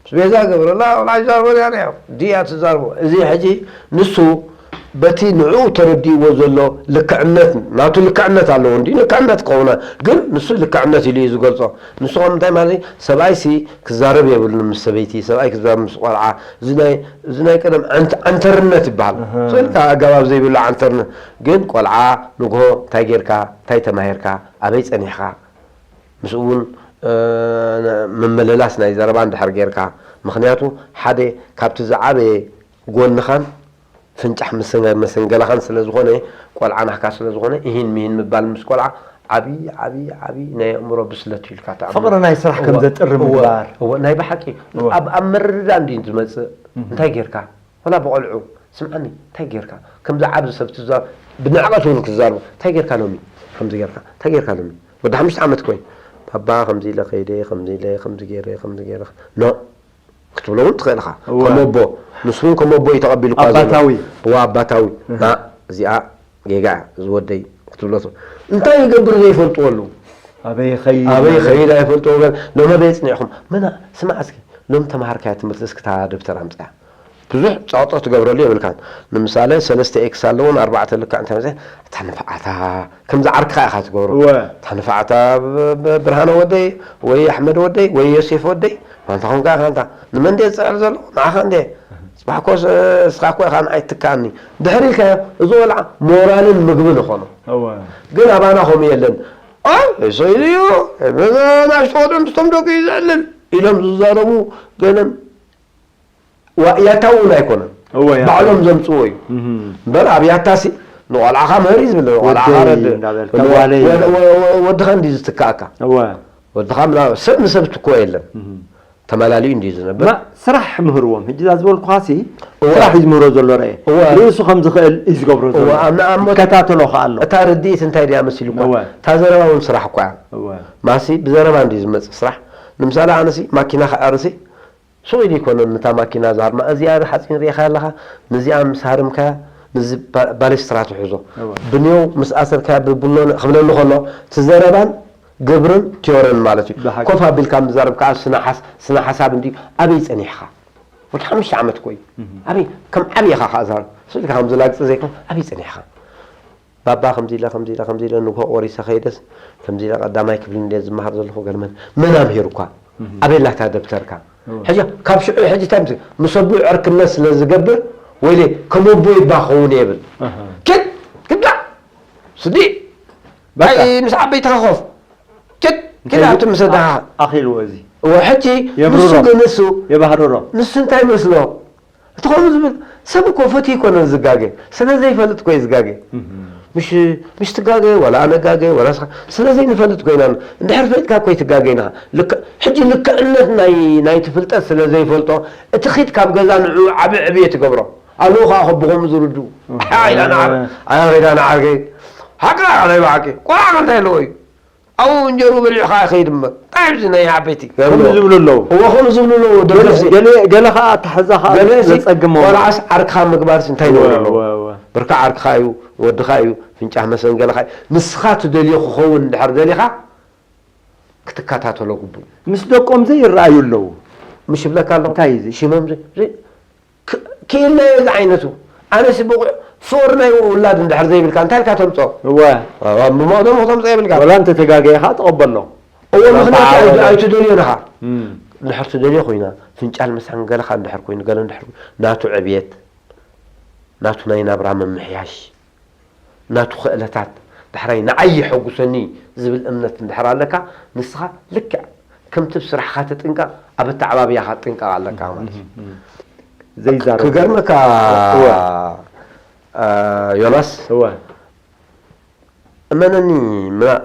ምስ ቤዛ ገብረላ ቆልዓ ይዛረቦ እያ፣ ኣነ ድያ ትዛርቦ። እዚ ሕጂ ንሱ በቲ ንዕኡ ተረዲእዎ ዘሎ ልክዕነት፣ ናቱ ልክዕነት ኣለዎ እንዲ፣ ልክዕነት ክኸውን፣ ግን ንሱ ልክዕነት ኢሉ እዩ ዝገልጾ። ንሱ ከም እንታይ ማለት እዩ? ሰብኣይሲ ክዛረብ የብሉን ምስ ሰበይቲ፣ ሰብኣይ ክዛረብ ምስ ቆልዓ። እዚ ናይ፣ እዚ ናይ ቀደም ዓንተ-፣ ዓንተርነት ይበሃል። እህ። ስእልካ ኣገባብ ዘይብሉ ዓንተርነት። ግን ቆልዓ ንግሆ እንታይ ጌርካ፣ እንታይ ተማሂርካ፣ ኣበይ ጸኒሕካ፣ ምስኡ እውን፣ እ፣ ምምልላስ ናይ ዘረባ እንድሕር ጌርካ። ምኽንያቱ ሓደ ካብቲ ዝዓበየ ጎንኻን ፍንጫሕ መሰንገ-፣ መሰንገላኻን ስለ ዝኾነ፣ ቆልዓ ናህካ ስለ ዝኾነ፣ እሂን ምሂን ምባል ምስ ቆልዓ ዓቢ፣ ዓቢ፣ ዓቢ ናይ ኣእምሮ ብስለት እዩ ኢልካ ትኣምኖ። ፍቕሪ ናይ ስራሕ ከም እወ፣ ዘጥሪ እወ፣ ምግባር። እወ፣ ናይ ብሓቂ እወ። ኣብ፣ ኣብ ምርድዳእ እንድዩ ዝመጽእ። እህ። እንታይ ጌርካ? ወላ ብቆልዑ፣ ስምዓኒ፣ እንታይ ጌርካ? ከምዚ ዓቢ ሰብ ትዛረብ፣ ብንዕቐት እውን ክዛረቡ፣ እንታይ ጌርካ ሎሚ? ከምዚ ጌርካ፣ እንታይ ጌርካ ሎሚ? ወዲ ሓሙሽተ ዓመት እኮ እዩ። ባባ ከምዚ ኢለ ከይደ፣ ከምዚ ኢለ፣ ከምዚ ገይረ፣ ከምዚ ገይረ። ኖ፣ ክትብሎ እውን ትኽእል ኢኻ። እወ። ከም ኣቦ፣ ንሱ እውን ከም ኣቦ እዩ ተቐቢሉካ ዘሎ። ኣባታዊ። እወ፣ ኣባታዊ። እህ። ና፣ እዚኣ ጌጋ እያ፣ እዚ ወደይ ክትብሎ ትኽእል። እንታይ ይገብር ዘይፈልጥዎ ኣለዉ። ኣበይ ይኸይድ? ኣበይ ይኸይድ ኣይፈልጥዎ። ገለ ሎም ኣበይ ኣጽኒዕኹም? መና፣ ስማዕ እስኪ፣ ሎም ተማሃርካያ ትምህርቲ እስኪ እታ ደብተር ኣምጽኣ። ብዙሕ ጸቕጢ ክትገብረሉ የብልካን። ንምሳሌ፣ ሰለስተ ኤክስ ኣለዎን ኣርባዕተ ልክዕ እንተ መጸ፣ እታ ንፍዓታ፣ ከምዚ ዓርክኻ ኢኻ ትገብሮ። እወ። እታ ንፍዓታ ብ-፣ ብ-፣ ብርሃነ ወደይ፣ ወይ ኣሕመድ ወደይ፣ ወይ ዮሴፍ ወደይ፣ ዋንታ ኾንካ ኢኻ፣ ኣንታ ንመን ድየ ዝጽዕር ዘለኹ? ንዓኻ እንድየ። ጽባሕ እኮ ስ-፣ እስኻ እኮ ኢኻ ንዓይ ትትክኣኒ። ድሕሪ ኢልካዮ፣ እዚ ቆልዓ ሞራልን ምግብን ይኾኖ። እወ። ግን ኣባና ከምኡ የለን። ኣይ፣ ሰይዱ እዩ፣ ንኣሽቱ ቆልዑ ምስቶም ደቁ እዩ ዘዕልል ኢሎም ዝዛረቡ ገለን ዋ-፣ ያታዊ እውን ኣይኮነን። እወ፣ ያታዊ። ባዕሎም ዘምጽዎ እዩ። እህ። እምበር ኣብ ያታሲ ንቆልዓኻ ምህር እዩ ዝብል፣ ንቆልዓኻ ወደይ ረድ-፣ እንዳበልካ፣ ወ-፣ ጓለይ። ወ-፣ ወ-፣ ወ-፣ ወድኻ እንድዩ ዝትክኣካ። እወ። ወድኻ ምና-፣ ሰብ ንሰብ ትክኦ የለን። እህ። ተመላሊኡ እንድዩ ዝነብር። ማ-፣ ስራሕ ምህርዎም። ሕጂ እዛ ዝበልኩኻሲ እወ። ስራሕ እዩ ዝምህሮ ዘሎ፣ ረኤ። እወ። ርእሱ ከም ዝኽእል እዩ ዝገብሮ ዘሎ። እወ፣ ኣብ ንኣሞት ይከታተሎ ከኣ ኣሎ። እታ ርድኢት እንታይ ድያ መሲሉካ? እወ። እታ ዘረባ እውን ስራሕ እኳ እያ። እወ። ማሲ ብዘረባ እንድዩ ዝመጽእ ስራሕ። ንምሳሌ ኣነሲ ማኪና ክኣርሲ ሱቕ ኢሉ ኣይኮነን ነታ ማኪና ዝሃርማ። እዚኣ ሓጺን ርኢኻ ኣለኻ፣ ነዚኣ ምስ ሃረምካያ፣ ነዚ ባ-፣ ባሌስትራ ትሕዞ። እወ። ብንየው ምስ ኣሰርካያ ብብሎን ክብለኒ ከሎ፣ እቲ ዘረባን ግብርን ቲዮርን ማለት እዩ። ኮፍ ኣቢልካ ምዛረብ ከዓ ስነ ሓሳብ እንዲ ኣበይ ፀኒሕካ? ወዲ ሓሙሽተ ዓመት እኮ እዩ። ኣበይ ከም ዓብኻ ከዓ ዛረብ ስልካ ከም ዝላግፂ ዘይኮን ኣበይ ፀኒሕካ? ባባ ከምዚ ኢለ ከምዚ ኢለ ከምዚ ኢለ ንግሆ ቆሪሰ ከይደስ ከምዚ ኢለ ቀዳማይ ክፍሊ እንደ ዝመሃር ዘለኹ ገርመን መን ኣምሂሩኳ? ኣበይ ኣላታ ደብተርካ? ሕጂ ካብ ሽዑ ሕጂ እንታይ ምስ ምስ ኣቦይ ዕርክነት ስለ ዝገብር ወይለ ከም ኣቦይ እባ ክኸውን እየ ይብል። ኪድ ክዳ ስዲ በቃ። ኣይ ምስ ዓበይትኻ ኮፍ ኪድ ኪድ እንታይ ኣብቲ ምስ ኣደኻ ኣኺልዎ እዚ እወ ሕጂ የብርሮ። ንሱ ግን ንሱ የባህርሮ። ንሱ እንታይ ይመስሎ? እቲ ከምኡ ዝብል ሰብ እኮ ፈትዩ ኣይኮነን ዝጋገ፣ ስለ ዘይፈልጥ እኮ እዩ ዝጋገ። ምሽ ምሽ ትጋገ ዋላ ኣነ ጋገ ዋላ ስኻ ስለ ዘይንፈልጥ ኮይና እንድሕር ፈሊጥካ እኮ ይትጋገ ኢና። ልክ ሕጂ ልክዕነት ናይ ናይቲ ፍልጠት ስለ ዘይፈልጦ እቲ ኺድ ካብ ገዛ ንዑ ዓቢ ዕብየ ትገብሮ። ኣለዉ ከዓ ከብኾም ዝርዱ ኢላ ንዓር ኣያ ኸይዳ ንዓርከይ ሓቂ ናይ ብሓቂ ቆልዓ እንታይ ኣለዎ እዩ ኣብኡ እንጀርኡ በሊዑ ከዓ ይኸይድ እምበር እንታይ ኣብዚ ናይ ዓበይቲ ከምኡ ዝብሉ ኣለዉ። እዎ ከምኡ ዝብሉ ኣለዎ ደገፍሲ ገለ ገለ ከዓ ኣተሓዛ ከዓ ገለሲ ዘፀግሞ ቆልዓስ ዓርክኻ ምግባርሲ እንታይ ነውሪ ኣለዎ እወ፣ እወ። ብርካ ዓርክኻ እዩ ወድኻ እዩ ፍንጫህ መሰንገልኻ እዩ ንስኻ ትደልዮ ክኸውን እንድሕር ደሊኻ ክትከታተሎ ግቡእ እዩ ምስ ደቆም ዘይረኣዩ ኣለዉ ምሽ ይብለካ ኣለኹ እንታይ እዚ ሽሞም ዘይ- ዘይ- ክ- ክኢላ እየ ዝዓይነቱ ኣነሲ ብቑዕ ፍቕሪ ናይ ውላድ እንድሕር ዘይብልካ እንታይ ኢልካ ተምፅኦ እወ ብመቕደሙ ክተምፅኦ የብልካ ወላ እንተተጋገየ ከዓ ተቐበሎ እዎ ምኽንያቱ ተዓወደ። ኣይትደልዮን ኢኻ እም፣ እንድሕር ትደልዮ ኮይና ፍንጫል ምሳን ገለኻ እንድሕር ኮይኑ ገለ እንድሕር ኮይኑ ናቱ ዕብየት ናቱ ናይ ናብራ ምምሕያሽ ናቱ ክእለታት ዳሕራይ ንዓይ የሐጉሰኒ ዝብል እምነት እንድሕር ኣለካ ንስኻ ልክዕ ከምቲ ብ ስራሕኻ ትጥንቀቕ ኣብ ኣተዓባብያኻ ትጥንቀቕ ኣለካ ማለት እዩ። ዘይዛረብ ክገርመካ እወ። ዮናስ እወ እመነኒ ምና-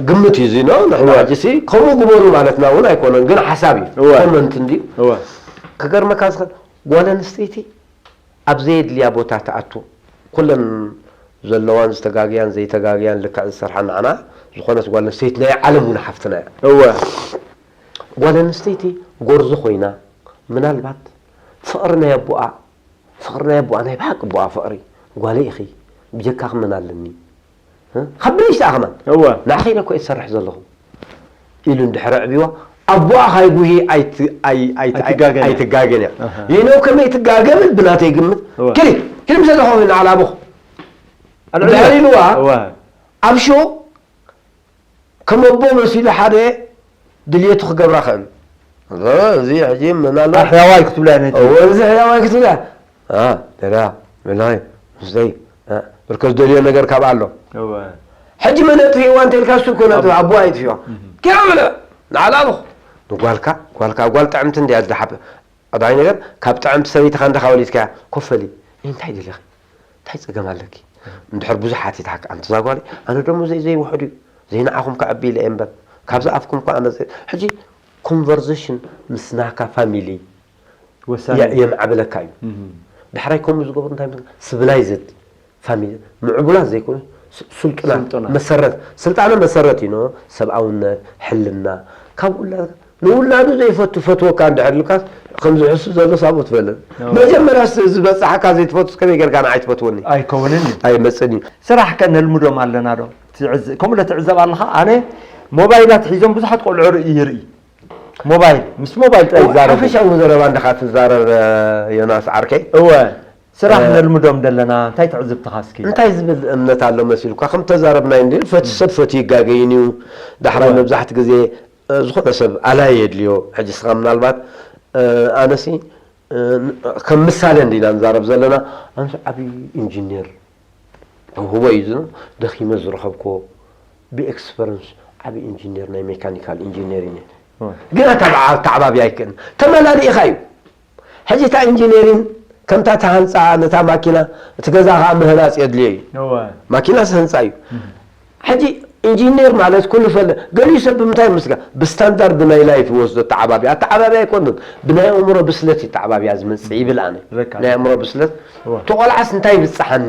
ግምት እዩ ዚኖ ንሕና እወ። ሕጂ ሲ ከምኡ ግበሩ ማለትና እውን ኣይኮነን ግን ሓሳብ እዩ እወ። ኮመንት እንድዩ እወ ክገርመካ ዝኽእል ጓል ኣንስተይቲ ኣብ ዘየድልያ ቦታ ትኣቱ ኩለን ዘለዋን ዝተጋግያን ዘይተጋግያን ልክዕ ዝሰርሓ ንዓና ዝኾነት ጓል ኣንስተይቲ ናይ ዓለም እውን ሓፍትና እያ እወ ጓል ኣንስተይቲ ጎርዞ ኮይና ምናልባት ፍቕሪ ናይ ኣቦኣ ፍቕሪ ናይ ኣቦኣ ናይ ብሓቂ ኣቦኣ ፍቕሪ ጓለይ ኢኺ ብጀካኺ መን ኣለኒ ካብ ብልሽቲ ኣኸማን እወ ንዓኺ ኢለ እኮ እየ ዝሰርሕ ዘለኹ ኢሉ እንድሕር ኣዕቢዋ ኣቦኣ ካይጉሂ ኣይትጋገን እያ ይነው ከመይ ትጋገ ብል ብናተይ ግምት ክሊ ክሊ ምሰ ዝኾኑ ንዓል ኣቦኹ ድሕር ኢልዋ ኣብ ሾው ከም ኣቦ መሲሉ ሓደ ድልየቱ ክገብራ ክእል እዚ ሕጂ ምናልባት ሕያዋይ ክትብላ ነቲ እዚ ሕያዋይ ክትብላ ደላ ምላይ ምስዘይ ብርከ ዝደልዮ ነገር ካብ ኣሎ ሕጂ መን ኣጥፊእዋ እንተ ኢልካ እሱ እኮ ነጥፍ ኣቦ ኣይጥፊኦ ኪራ በለ ንዓል ኣቦ ንጓልካ ጓልካ ጓል ጥዕምቲ እንድያ ዝሓብ ኣባይ ነገር ካብ ጥዕምቲ ሰበይትኻ እንድኻ ወሊድካያ ኮፈሊ እንታይ ደሊኺ እንታይ ጸገም ኣለኪ እንድሕር ብዙሕ ሓቲትካ ኣንቲ ዛጓለይ ኣነ ደሞ ዘይ ዘይውሕድ እዩ ዘይንዓኹም ከዕቢ ኢለ እየ እምበር ካብዚ ኣፍኩም እኮ ኣነ ዘይ- ሕጂ ኮንቨርሴሽን ምስ ናካ ፋሚሊ ወሳኒ የ- የምዓብለካ እዩ እም። ዳሕራይ ከምኡ ዝገብሩ እንታይ ምስ- ስብላይዝድ ፋሚሊ ምዕቡላት ዘይኮኑ ስ- ስልጡናት ስልጡናት። መሰረት ስልጣነ መሰረት እዩ ኖ ሰብኣውነት ሕልና ካብ ውላ ንውላዱ ዘይፈቱ ፈትወካ እንድሕር ኢሉካስ ከምዚ ሕሱ ዘሎ ሳቦ ትፈልጥ መጀመርያ ስ- ዝበፅሓካ ዘይትፈቱስ ከመይ ጌርካ ንዓይ ትፈትወኒ ኣይከውንን እዩ ኣይመፅን እዩ ስራሕ ከ ነልምዶም ኣለና ዶ ትዕዝ- ከምኡ ለ ትዕዘብ ኣለኻ ኣነ ሞባይላት ሒዞም ብዙሓት ቆልዑ ርኢ ይርኢ ሞባይል ምስ ሞባይል ጥራይ ይዛረቡ ሓፈሻዊ ዘረባ እንድኻ ትዛረብ ዮናስ ዓርከይ እወ ስራሕ ነልምዶም ደለና እንታይ ትዕዝብትኻ እስኪ እንታይ ዝብል እምነት ኣሎ መሲልኳ ከም ተዛረብናይ እንዲ ፈቲ ሰብ ፈቲ ይጋገይን እዩ ዳሕራይ መብዛሕቲ ግዜ ዝኾነ ሰብ ኣላይ የድልዮ ሕጂ ስኻ ምናልባት ኣነሲ ከም ምሳሌ እንዲና ንዛረብ ዘለና ኣነሲ ዓብዪ ኢንጂኒር ተውህቦ እዩ ዝን ደኺመ ዝረኸብክዎ ብኤክስፐረንስ ዓብዪ ኢንጂኒር ናይ ሜካኒካል ኢንጂኒሪንግ ግን ኣተዓባቢ ኣይክእልን ተመላሊእኻ እዩ ሕጂ እታ ኢንጂነሪን ከምታ እታ ህንፃ ነታ ማኪና እቲ ገዛ ከዓ ምህናፅ የድልዮ እዩ እወ። ማኪናስ ህንፃ እዩ ሕጂ ኢንጂነር ማለት ኩሉ ፈለ ገሊኡ ሰብ ብምንታይ ምስጋ ብስታንዳርድ ናይ ላይፍ ይወስዶ ተዓባቢ ኣተዓባቢ ኣይኮንን ብናይ ኣእምሮ ብስለት እዩ ተዓባቢያ ዝመፅእ ይብል ኣነ ልክዕ። ናይ ኣእምሮ ብስለት እወ። እቲ ቆልዓስ እንታይ ይብፅሓኒ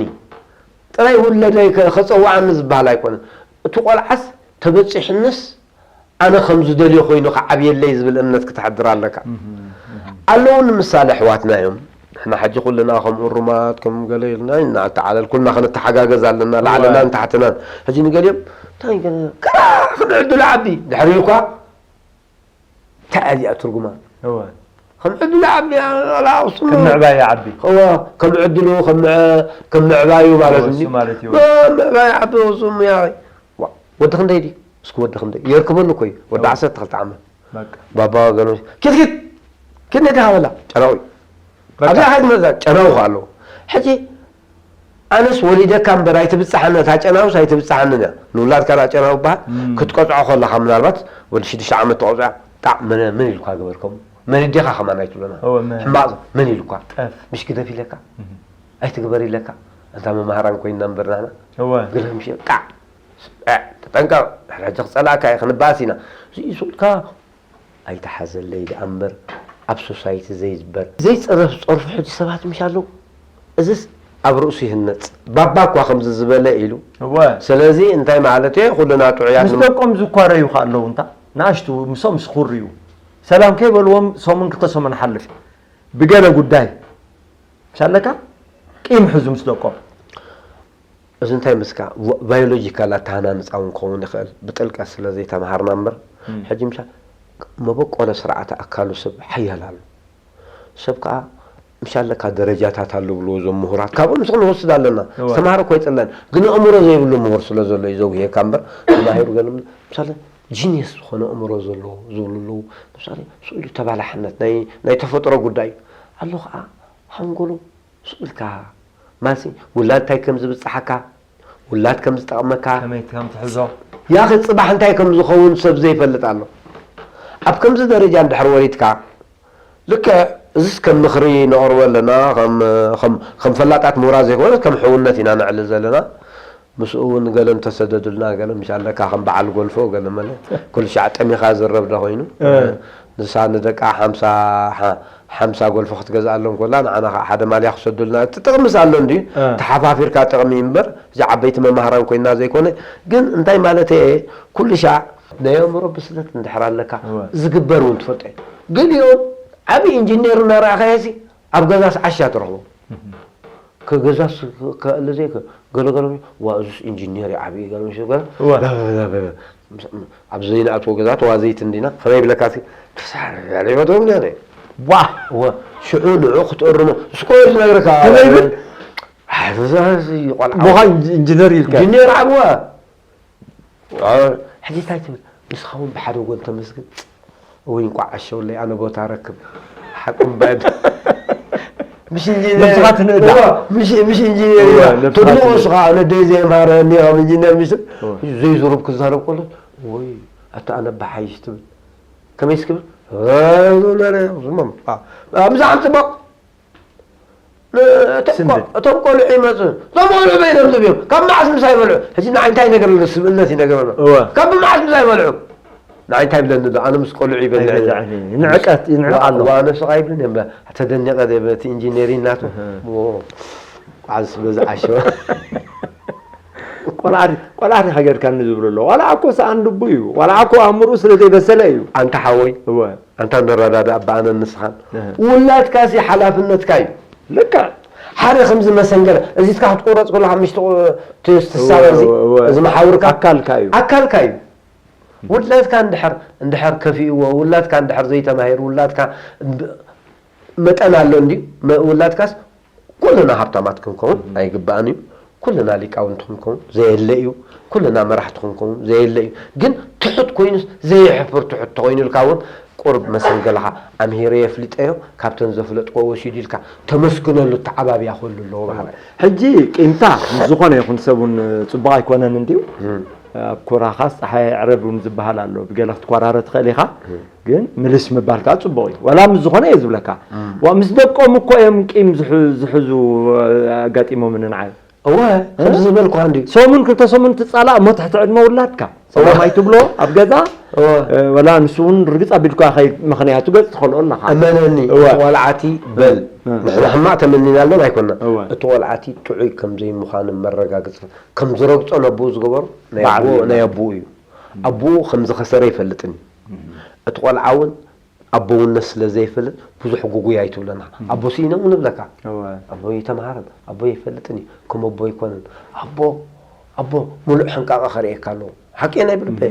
ጥራይ ውለደይ ከ- ከፀውዓኒ ዝበሃል ኣይኮነን እቲ ቆልዓስ ተበፂሑንስ ኣነ ከም ዝደልዮ ኮይኑ ክዓብየለይ ዝብል እምነት ክተሕድር ኣለካ ኣለዉ ንምሳሌ ኣሕዋትና እዮም ንሕና ሕጂ ኩልና ከም እሩማት፣ ከም ገለ ኢልና ኢና ንተዓለል፣ ኩልና ክንተሓጋገዝ ኣለና፣ ላዕልና እዋይ። ንታሕትናን። ሕጂ ንገሊኦም እንታይ ገለ፣ ከራ ከም ዕድሉ ዓቢ፣ ድሕሪኡ እኳ እንታይ እያ እዚኣ ትርጉማ? እወ። ከም ዕድሉ ዓቢ፣ ኣላ፣ እሱ ከም ምዕባይ ዓቢ። እወ፣ ከም ዕድሉ፣ ከም ምዕ-፣ ከም ምዕባዩ ማለት እወ፣ እንዲ። እሱ ማለት እዩ። ከም ምዕባይ ዓቢ፣ እሱ ምያ-፣ ዋ፣ ወዲ ክንደይ ድዩ? እስኪ ወዲ ክንደይ? የርክበሉ እኮ እዩ። ወዲ እወ። ዓሰርተ ክልተ ዓመት። በቃ። ባባ ወገኖች፣ ኪድ፣ ኪድ! ኪድ ነቲ ሃበላ፣ ጨናዊ። በቃ። ኣብዚኣ ከይትመዛ፣ ጨናዊ ከ ኣለዎ። ሕጂ፣ ኣነስ ወሊደካ እምበር ኣይትብጽሓኒ፣ እታ ጨናውስ ኣይትብጽሓንን እያ። ንውላድካ ደኣ ጨናዊ ይበሃል። እም። ክትቀጽዖ ከለኻ ምናልባት ወዲ ሽዱሽተ ዓመት ተቐጽዖ፣ ጣዕ፣ መን፣ መን ኢሉካ ገበርኩም? መን ኣዴኻ ከማን ኣይትብለና። እወ፣ መን? ሕማቕ መን ኢሉካ? ጠፍ። ምሽ ግደፍ ኢለካ? እም። ኣይትግበር ኢለካ? ኣንታ መማህራን ኮይንና እምበር ናህና። እወ። ግደፍ ምሽ፣ ጣዕ። እ፣ ተጠንቀቕ። ድሕሪ ሕጂ ክጸላእካ እየ፣ ክንበኣስ ኢና። እዚ ኢሱ ኢልካ ኣይተሓዘለይ ደኣ እምበር፣ ኣብ ሶሳይቲ ዘይዝበር፣ ዘይጸረፍ ጸርፉ ሕጂ ሰባት ምሽ ኣለዉ። እዝስ ኣብ ርእሱ ይህነጽ። ባባ እኳ ከምዚ ዝበለ ኢሉ። እወ። ስለዚ እንታይ ማለት እየ? ኩልና ጥዑያት ምስ ንም-፣ ደቆም ዝኳረዩ ከ ኣለዉ እንታ? ንኣሽቱ ምሶም ዝኹርዩ። ሰላም ከይበልዎም ሰሙን ክልተ ሰሙን ሓልፍ። ብገለ ጉዳይ። ምሽ ኣለካ? ቂም ሕዙ ምስ ደቆም። እዚ እንታይ ምስካ ቫ-፣ ባዮሎጂካል ኣተሃናንጻ እውን ክኸውን ይኽእል፣ ብጥልቀት ስለ ዘይተምሃርና እምበር፣ እም። ሕጂ ምሻ መበቆለ ስርዓተ ኣካሉ ሰብ ሓያል ኣሎ። ሰብ ከኣ ምሻ ኣለካ ደረጃታት ኣሎ ብልዎ እዞም ምሁራት፣ ካብኦም ንስኹ ንወስድ ኣለና። እወ። ዝተማሃረ እኮ ኣይጸላን፣ ግን ኣእምሮ ዘይብሉ ምሁር ስለ ዘሎ እዩ ዘጉህየካ እምበር፣ ተማሂሩ ገለ ምን-፣ ምሳሌ ጂኒየስ ዝኾነ ኣእምሮ ዘለዎ ዝብሉ ኣለዉ። ምሳሌ ስእሉ ተባላሕነት ናይ፣ ናይ ተፈጥሮ ጉዳይ እዩ። ኣሎ ከኣ ሓንጎሉ ስቕ ኢልካ ማሲ ውላድ እንታይ ከም ዝብጽሓካ፣ ውላድ ከም ዝጠቕመካ፣ ከመይ ከም ትሕዞ። ያኺ ጽባሕ እንታይ ከም ዝኸውን ሰብ ዘይፈልጥ ኣሎ። ኣብ ከምዚ ደረጃ እንድሕር ወሪድካ፣ ልክዕ እዝስ ከም ምኽሪ ነቕርቦ ኣለና፣ ከም፣ ከም፣ ከም ፈላጣት ምሁራት ዘይኮነ ከም ሕውነት ኢና ነዕልል ዘለና። ምስኡ እውን ገለ እንተሰደዱልና፣ ገለ ምሽ ኣለካ ከም በዓል ጎልፎ፣ ገለ መለ ኩሉ ሻዕ ጠሚኻ ዝረብ ዶ ኮይኑ። እ። ንሳ ንደቃ ሓምሳ፣ ሓ-፣ ሓምሳ ጎልፎ ክትገዝኣሎም ኮላ፣ ንዓና ኸዓ ሓደ ማልያ ክሰዱልና። እቲ ጥቕምስ ኣሎ እንድዩ፣ እ። ተሓፋፊርካ ጥቕሚ እምበር፣ እዚ ዓበይቲ መማህራን ኮይንና ዘይኮነ። ግን እንታይ ማለተይ እየ፣ ኩሉ ሻዕ ናይ ኣእምሮ ብስለት እንድሕር ኣለካ፣ እወ። ዝግበር እውን ትፈልጦ እዩ። ገሊኦም ዓብዪ ኢንጂነር እናረኣኻዮሲ፣ ኣብ ገዛስ ዓሻ ትረኽቦ። እህ። ከገዛስ ከእለ ዘይከ-፣ ገለ ገለ፣ ዋ፣ እዙስ ኢንጂነር እዩ፣ ዓብዪ ገለ ምሽ ገለ። እወ። በ-፣ በ-፣ በ-፣ በ-፣ ምስ-፣ ኣብ ዘይንኣትዎ ገዛ ተዋዘይቲ እንዲና፣ ከመይ ይብለካ ሲ፣ ተሳሪ፣ ያለ ይፈትዎም ነረ። ዋ! እወ፣ ሽዑ ንዑ ክትእርሞ፣ እስኮ እዩ ዝነግረካ። ከመይ ይብል? ኣይ፣ ተዛዚ ቆልዓ። ምዃን ኢንጂ-፣ ኢንጂነር ኢልካ። ኢንጂነር ዓብዋ። ዋ፣ ሕጂ እንታይ ትብል? ንስኻ እውን ብሓደ ጎን ተመስግን። ወይ እንቋዕ ዓሸውለይ ኣነ ቦታ ረክብ። ሓቁ እምበር። ምሽ ኢንጂነር። ነብስኻ ትንእዳ። እዋ፣ ምሽ፣ ምሽ ኢንጂነር እዋ፣ እያ። ነብስኻ ተድንቖ ትንእዳ። ንስኻ፣ ኣነ ደይ ዘይማረ እኒኦ ኢንጂነር ምሽ እዋ። ዘይዝሩብ ክዛረብ ከሎ፣ ወይ፣ ኣታ ኣነ ብሓይሽ ትብል። ከመይስ ክብል? እ፣ ዝመም፣ ኣ፣ ኣብዛ ሓንቲ እሞ፣ ን-፣ እቶም ስንድድ። ቆ-፣ እቶም ቆልዑ ይመጹ። እቶም ቆልዑ በይኖም ዝብዮም። ካብ መዓስ ምሳይ በልዑ? ሕጂ ንዓይ እንታይ ነገር ኣሎ? ስብእነት እዩ ነገር ኣሎ። እወ። ካብ መዓስ ምሳይ በልዑ? ንዓይ እንታይ ይብለኒ ኣሎ? ኣነ ምስ ቆልዑ ይበልዕ። ኣይበልዕን እዩ። ንዕቀት፣ ይንዕቕ ኣሎ። ዋ፣ ኣነ ስቕ ኣይብልን እየ። እምበር ተደኒቐ ድየ በቲ ኢንጂነሪን ናቱ? እህ። ዎ፣ ቋዕስ በዚ ዓሸወ። ቆልዓ ዲ-፣ ቆልዓ ዲኻ ጌርካኒ ዝብሉ ኣለዉ። ዋላ እኮ ሰኣን ልቡ እዩ። ዋላ እኮ ኣእምርኡ ስለ ዘይበሰለ እዩ። ኣንታ ሓወይ፣ እወ። ኣንታ ንረዳዳእ ኣባ ኣነን ንስኻን። እህ። ውላድካሲ ሓላፍነትካ እዩ። ልክዕ። ሓደ ከምዚ መሰንገለ፣ እዚ እስካ ክትቁረጽ ከለኻ ምሽ ትቁ-፣ ት-፣ ትሳበ እዚ፣ እወ፣ እወ። እዚ መሓውርካ ኣካልካ እዩ። ኣካልካ እዩ። ውላድካ እንድሕር፣ እንድሕር ከፊእዎ፣ ውላድካ እንድሕር ዘይተማሂሩ፣ ውላድካ ብ-፣ መጠን ኣሎ እንድዩ። መ-፣ ውላድካስ ኩልና ሃብታማት ክንከውን እም። ኣይግባእን እዩ። ኩልና ሊቃውንቲ ክንከውን ዘየለ እዩ። ኩልና መራሕቲ ክንከውን ዘየለ እዩ። ግን ትሑት ኮይኑስ ዘየሕፍር ትሑት ተኾይኑልካ እውን ቁሩብ መሰንገለኻ ኣምሂረ የፍልጠዮ፣ ካብተን ዘፍለጥክዎ ወሲዱ ኢልካ ተመስግነሉ፣ ተዓባብያ ክህሉ ኣለዎ በሃላይ። ሕጂ ቂምታ ምስ ዝኾነ ይኹን ሰብ እውን ጽቡቕ ኣይኮነን እንድዩ። እም። ኣብ ኮራኻስ ጸሓይ ኣይዕረብ እውን ዝበሃል ኣሎ። ብገለ ክትኮራረ ትኽእል ኢኻ፣ እም። ግን ምልስ ምባል ከኣ ጽቡቕ እዩ። ዋላ ምስ ዝኾነ እየ ዝብለካ። እም። ዋ፣ ምስ ደቆም እኮ እዮም ቂም ዝሕ-፣ ዝሕዙ፣ ኣጋጢሞምኒ ንዓይ። እወ፣ እ? ከምዚ ዝበልኩኻ እንድዩ። ሰሙን ክልተ ሰሙን ትጻላእ እሞ ትሕቲ ዕድመ ውላድካ። እወ። ሰላም ኣይትብሎ ኣብ ገዛ። እወ። እ፣ ወላ ንሱ እውን ርግጽ ኣቢልካ ከይ-፣ ምኽንያቱ ገጽ ትኸልኦ ኣለኻ። እመነኒ፣ እወ። እቲ ቆልዓቲ በል። እ። ንሕና ሕማቕ ተመኒናሎም ኣይኮንና። እወ። እቲ ቆልዓቲ ጥዑይ ከም ዘይምዃኑ መረጋገጺ፣ ከም ዝረግጾ ነብኡ ዝገበሩ ናይ ባዕሉ ኣቦኡ፣ እዩ። ናይ ኣቦኡ እዩ። ኣቦኡ ከም ዝኸሰረ ይፈልጥን እዩ። እም። እቲ ቆልዓ እውን ኣቦውነት ስለ ዘይፈልጥ ብዙሕ ጉጉይ ኣይትብለና። ኣቦ ስኢነ እውን ንብለካ። ኣቦ ኣይተምሃረን፣ ኣቦ ኣይፈልጥን እዩ፣ ከም ኣቦ ኣይኮነን። ኣቦ ኣቦ ሙሉእ ሕንቃቐ ከርእየካ ኣለዎ። ሓቂ ናይ ብልበ።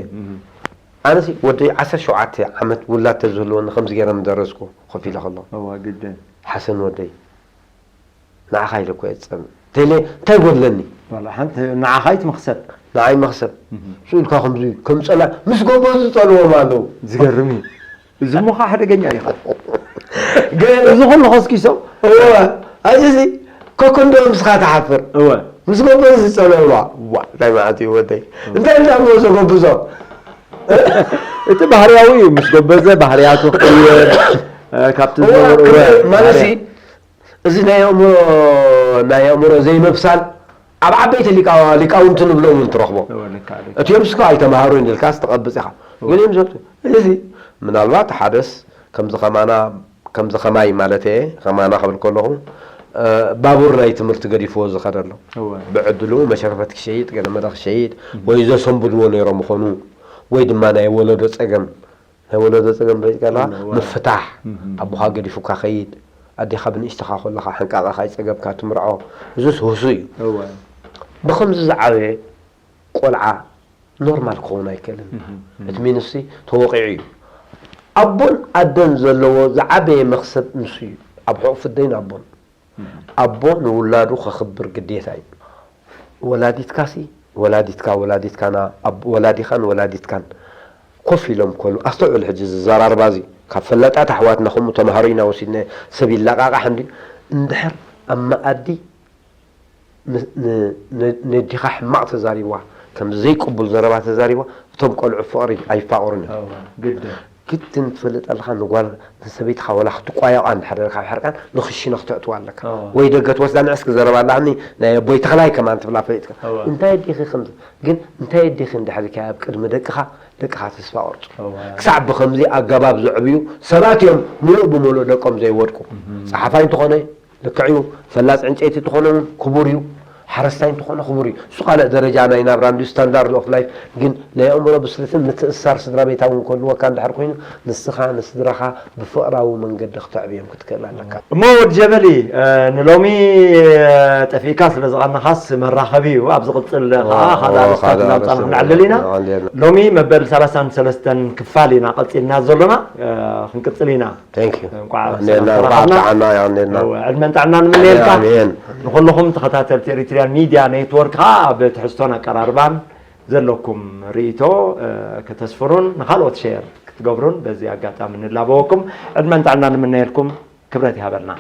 ኣነሲ ወደይ ዓሰርተ ሸውዓተ ዓመት ውላድ ተዝህልወኒ ከምዚ ገይረ ምደረስኩ ኮፍ ኢለ ከሎ። ሓሰን ወደይ ንዓኻ ኢለ እኮ እየ ዝጸምእ። ቴሌ እንታይ ጎድለኒ? ዋላ ሓንቲ ንዓኻ ኣይትመኽሰብ። ንዓይ መኽሰብ። እህ። ስኢልካ ከምዚ ከም ጸላ ምስ ጎቦ ዝጸልዎም ኣለዉ። ዝገርም እዩ። እዚ እሞ ኸዓ ሓደገኛ እዩ ኸዓ። ገ- እዚ ኹሉ ኸስኪሶም? እወ። ኣዚ እዚ ኮኮንዶ ምስኻ ትሓፍር። እወ። ምስ ጎቦ ዝጸልዋ። ዋ፣ እንታይ ማለት እዩ ወደይ? እንታይ እንታይ እሞ ዘጎብዞ? እቲ ባህርያዊ እዩ። ምስ ጎበዘ ባህርያቱ ክቕይር፣ እ፣ ካብቲ እወ፣ ዝነበረ፣ እወ፣ ክብሪ ማለት ባህርያ- እዚ ናይ ኣእምሮ፣ ናይ ኣእምሮ ዘይምብሳል ኣብ ዓበይቲ ሊቃ-፣ ሊቃውንቲ ንብሎም እውን ትረኽቦ። እወ፣ ልክዕ፣ ልክዕ። እቲኦም እስከ ኣይተማሃሩን ኢልካስ ትቐብጽ ኢኻ። እወ። ገሊኦም ዘብቱ-፣ እዚ ምናልባት ሓደስ ከምዚ ኸማና፣ ከምዚ ኸማይ ማለት እየ፣ ኸማና ክብል ከለኹ፣ እ፣ ባቡር ናይ ትምህርቲ ገዲፍዎ ዝኸደ ኣሎ። እወ። ብዕድሉ መሸረፈት ክሸይጥ፣ ገለ መለ ክሸይጥ፣ እህ። ወይ ዘሰንብድዎ ነይሮም ይኾኑ፣ ወይ ድማ ናይ ወለዶ ጸገም ናይ ወለዶ ጸገም ፈሊጥካ ኣለኻ? ኣለዋ። ምፍታሕ። እህ። ኣቦኻ ገዲፉካ ኸይድ። ኣዴኻ ብንእሽተኻ ከለኻ ሕንቃቐኻ ይጸገብካ ትምርዖ። እዙስ ህሱ እዩ። እወ። ብኸምዚ ዝዓበየ ቆልዓ ኖርማል ክኸውን ኣይክእልን። እህ፣ እህ። እቲ ሚንስሲ ተወቒዑ እዩ። ኣቦን ኣደን ዘለዎ ዝዓበየ መኽሰብ ንሱ እዩ። ኣብ ሕቑፊ ኣደይን ኣቦን። ኣቦ ንውላዱ ከኽብር ግዴታ እዩ። ወላዲትካሲ፣ ወላዲትካ፣ ወላዲትካና፣ ኣብ-፣ ወላዲኻን ወላዲትካን ኮፍ ኢሎም ከሉ፣ ኣስተውዕል ሕጂ እዚ ዘራርባ እዚ፣ ካብ ፈላጣት ኣሕዋትና ከምኡ ተምሃሮ ኢና ወሲድና፣ ሰብ ይለቃቃሕ እንድዩ። እንድሕር ኣብ መኣዲ ን-፣ ን-፣ ን-፣ ነዲኻ ሕማቕ ተዛሪብዋ፣ ከምዚ ዘይቅቡል ዘረባ ተዛሪብዋ፣ እቶም ቆልዑ ፍቕሪ ኣይፋቐሩን እዮም። ኣዋ፣ ግድን። ግድን ትፈልጥ ኣለኻ፣ ንጓል ንሰበይትኻ ወላ ክትቋየቋ እንድሕር ካብ ሕርቃን ንኽሽነ ክተእትዋ ኣለካ። ኣዋ። ወይ ደገ ትወስዳ፣ ንዕስኪ ዘረባ ኣለኒ ናይ ኣቦይ ተኽላይ ከማን ትብላ ፈሊጥካ። ኣዋ። እንታይ ኣዲኺ ከምዚ፣ ግን እንታይ ኣዲኺ እንድሕር ኢልካ ኣብ ቅድሚ ደቅኻ፣ ደቅኻ ተስፋ ቆርጹ። ኣዋ። ክሳዕ ብኸምዚ ኣገባብ ዘዕብዩ ሰባት እዮም ምሉእ ብምሉእ ደቆም ዘይወድቁ። እህ። ጸሓፋይ እንተኾነ ልክዕ እዩ። ፈላጽ ዕንጨይቲ እንተኾነ እውን ክቡር እዩ። ሓረስታይ እንተኾነ ክቡር እዩ። እሱ ካልእ ደረጃ ናይ ናብራ እንድዩ፣ ስታንዳርድ ኦፍ ላይፍ። ግን ናይ ኣእምሮ ብስለትን ምትእስሳር ስድራ ቤታዊ እውን ክህልወካ እንድሕር ኮይኑ፣ ንስኻ ንስድራኻ ብፍቕራዊ መንገዲ ክተዕብዮም ክትክእል ኣለካ። እሞ ወዲ ጀበሊ፣ እ፣ ንሎሚ፣ እ፣ ጠፊእካ ስለ ዝቐነኻስ መራኸቢ እዩ። ኣብ ዝቕጽል ኸዓ ዋ፣ ካልእ ዋ፣ ኣርእስታት ካልእ እናምጻና ኣርእስቲ ክነዕልል ኢና። ኣዕሊልና። ሎሚ መበል ሰላሳን ሰለስተን ክፋል ኢና ቀጺልና ዘሎና፣ እ፣ ክንቅጽል ኢና። Thank you። እንኳዕ ኣሜን። ብሰላም እንኳዕ ተራኸብና። ብጥዓና የቐንየልና። እወ፣ ዕድመን ጥዕናን ንምነየልካ። ኣሜን። ንኹልኹም ተኸታተልቲ ኤሪትሪያን ሚድያ ኔትወርክ ኸዓ ኣብ ትሕዝቶን ኣቀራርባን ዘለኩም ርእይቶ፣ እ፣ ከተስፍሩን ንኻልኦት ሼር ክትገብሩን በዚ ኣጋጣሚ ንላበወኩም። ዕድመን ጥዕናን ንምነየልኩም። ክብረት ይሃበልና።